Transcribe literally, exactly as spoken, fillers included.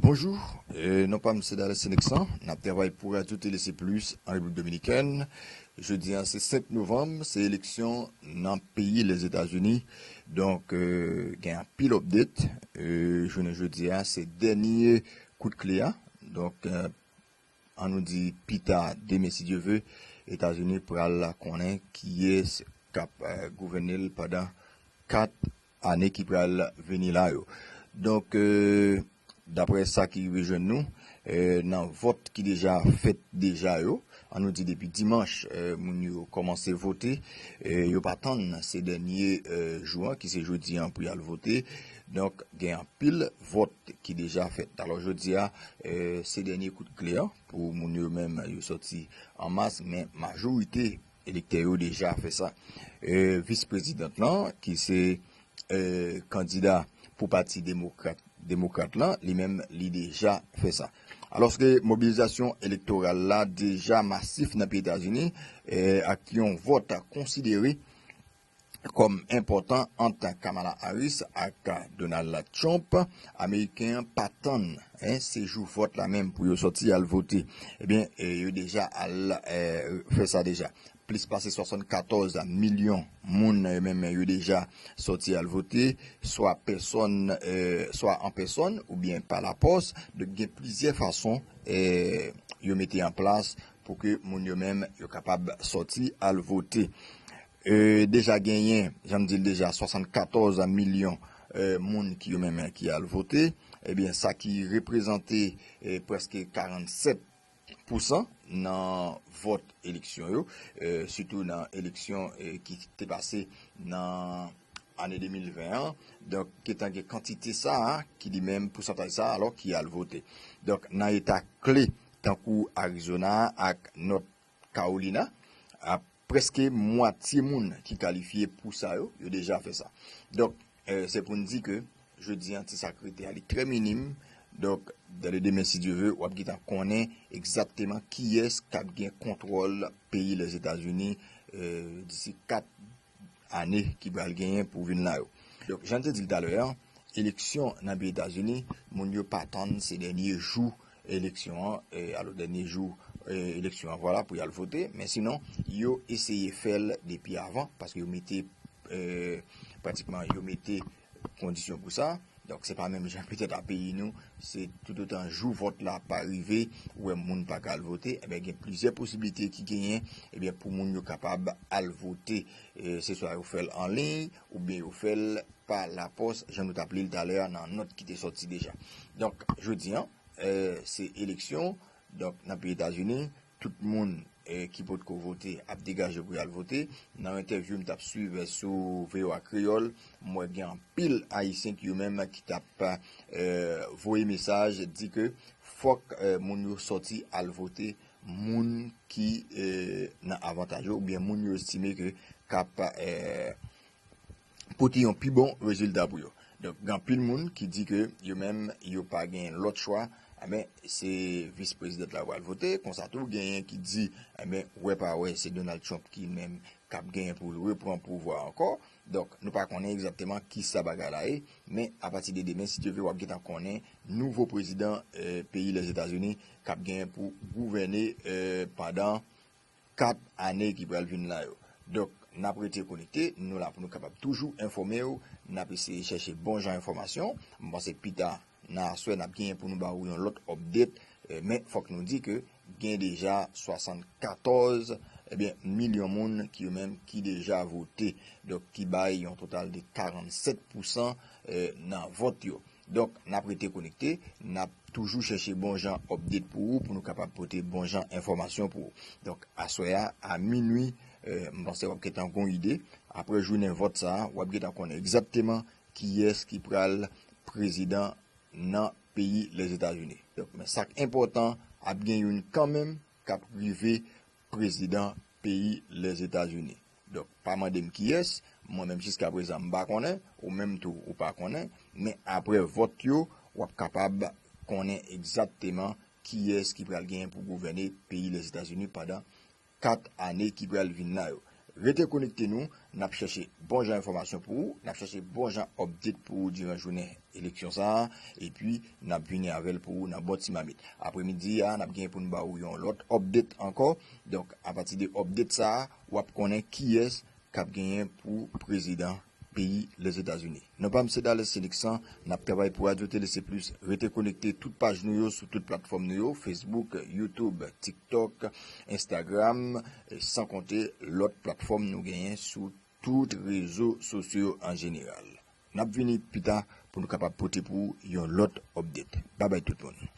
Bonjou, e, non pa m se Dales Seneksan, n ap travay pou Radyo Tele Se Plis an Repiblik Dominikèn. Jodi a se senk novanm, se eleksyon nan peyi Lèzetazini. Donk, e, gen anpil update. E, jounen jodi a, se dènye kout kle a. Donk, e, ann nou di pita demen, si Dye ve, Etazini pral konnen kiyès k ap, e, gouvène l pandan kat ane ki pral vini la yo. Donk, e, daprè sa ki rive jwenn nou, e, nan vòt ki deja fèt deja yo, ann nou di depi dimanch, e, moun yo kòmanse vote, e, yo pa tann se dènye, e, jou an, ki se jodi an pou y al vote. Donk, gen anpil vòt ki deja fèt. Alò, jodi a, e, se dènye kout kle an pou moun yo menm yo sòti an mas, men majorite elektè yo deja fè sa. E, vis prezidant lan, ki se, e, kandida pou pati demokrat, demokrat lan, li menm, li deja fè sa. Alòske mobilizasyon elektoral la deja masif nan peyi Etazini, e, ak yon vòt konsidere kòm enpòtan ant Kamala Harris ak Donald Trump, Ameriken an pa tann, en, se jou vòt la menm pou yo sòti al vote. Ebyen, e, yo deja al, e, fè sa deja. Plis pase swasannkatòz milyon moun, e, menm yo deja sòti al vote, swa pèsòn, e, swa an pèsòn oubyen pa lapòs. Donk, gen plizyè fason, e, yo mete an plas pou ke moun yo menm yo kapab sòti al vote. E, deja genyen, jan m di l deja, swasannkatòz milyon, e, moun ki yo menm ki al vote. Ebyen, sa ki reprezante, e, prèske karannsèt pousan nan vòt eleksyon yo, e, sitou nan eleksyon, e, ki te pase nan ane de mil ven an. Donk, gentan gen kantite sa a, ki li menm pousantaj sa a, alò ki al vote. Donk, nan eta kle, tankou Arizona ak North Carolina, a prèske mwatye moun ki kalifye pou sa yo, yo deja fè sa. Donk, e, se pou n di ke jodi an, ti sa k rete a, li trè minim. Donk, dan le demen, si Dye ve, w ap gentan konnen egzakteman kiyès k ap gen kontwòl peyi Lèzetazini, e, disi kat ane ki pral genyen pou vin la yo. Donk, jan n te di l talè a, eleksyon nan peyi Etazini, moun yo pa tann se dènye jou eleksyon an, e, alò, dènye jou, e, eleksyon an, vwala, pou y al vote, men sinon, yo eseye fè l depi avan, paske yo mete, e, pratikman, yo mete kondisyon pou sa. Donk, se pa menm jan petèt a peyi nou, se toutotan jou vòt la pa rive, ou wè moun pa ka al vote, ebyen, gen plizyè posiblite ki genyen, ebyen, pou moun yo kapab al vote. E, se swa yo fè l an liy, oubyen yo fè l pa lapòs, jan nou t ap li l talè a nan nòt ki te sòti deja. Donk, jodi an, e, se eleksyon. Donk, nan peyi Etazini, tout moun, e, ki potko vote ap degaje pou y al vote. Nan yon entèvyou m t ap swiv sou V O A Kreyòl, m wè gen anpil Ayisyen ki yo menm ki t ap, e, voye mesaj, di ke fòk, e, moun yo sòti al vote, moun ki, e, nan avantaj yo, oubyen moun yo estime ke k ap, e, pote yon pi bon rezilta pou yo. Donk, gen anpil moun ki di ke yo menm, yo pa gen lòt chwa, enben, se vis prezidant la yo pral vote. Konsa tou, genyen ki di, enben, wè pa wè, se Donald Trump ki menm k ap genyen pou l repran pouvwa ankò. Donk, nou pa konnen egzakteman kisa bagay la ye, men apati de demen, si Dye ve, w ap gentan konnen nouvo prezidan, e, peyi Lèzetazini k ap genyen pou gouvène, e, pandan kat ane ki pral vin la yo. Donk, n ap rete konekte, nou la pou nou kapab toujou enfòme w, n ap eseye chèche bon jan enfòmasyon. M panse pita nan aswè, n ap genyen pou nou ba ou yon lòt update, e, men fòk nou di ke gen deja swasannkatòz, ebyen, milyon moun ki yo menm ki deja vote. Donk, ki bay yon total de karannsèt pousan, e, nan vòt yo. Donk, n ap rete konekte, n ap toujou chèche bon jan update pou ou, pou nou kapab pote bon jan enfòmasyon pou ou. Donk, aswè a, a minwi, e, m panse w ap gentan gon ide. Apre jounen vòt sa a, w ap gentan konnen egzakteman kiyès ki pral prezidan nan peyi Lèzetazini. Donk, men sa k enpòtan, ap gen youn kanmenm k ap rive prezidan peyi Lèzetazini. Donk, pa mande m kiyès, mwen menm jiskaprezan m pa konnen, ou menm tou ou pa konnen, men apre vòt yo, w ap kapab konnen egzakteman kiyès ki pral genyen pou gouvène peyi Lèzetazini pandan kat ane ki pral vin la yo. Rete konekte nou, n ap chèche bon jan enfòmasyon pou ou, n ap chèche bon jan update pou ou diran jounen eleksyon sa a, epi n ap vini avè l pou ou nan bon ti mamit. Apremidi a, n ap genyen pou n ba ou yon lòt update ankò. Donk, apati de update sa a, w ap konnen kiyès k ap genyen pou prezidan peyi Lèzetazini. Non pa m se Dales Félix, n ap travay pou Radyo Tele Se Plis. Rete konekte tout paj nou yo sou tout platfòm nou yo, Facebook, YouTube, TikTok, Instagram, e san konte lòt platfòm nou genyen sou tout rezo sosyo yo an jeneral. N ap vini pita pou nou kapab pote pou ou yon lòt update. Babay tout moun.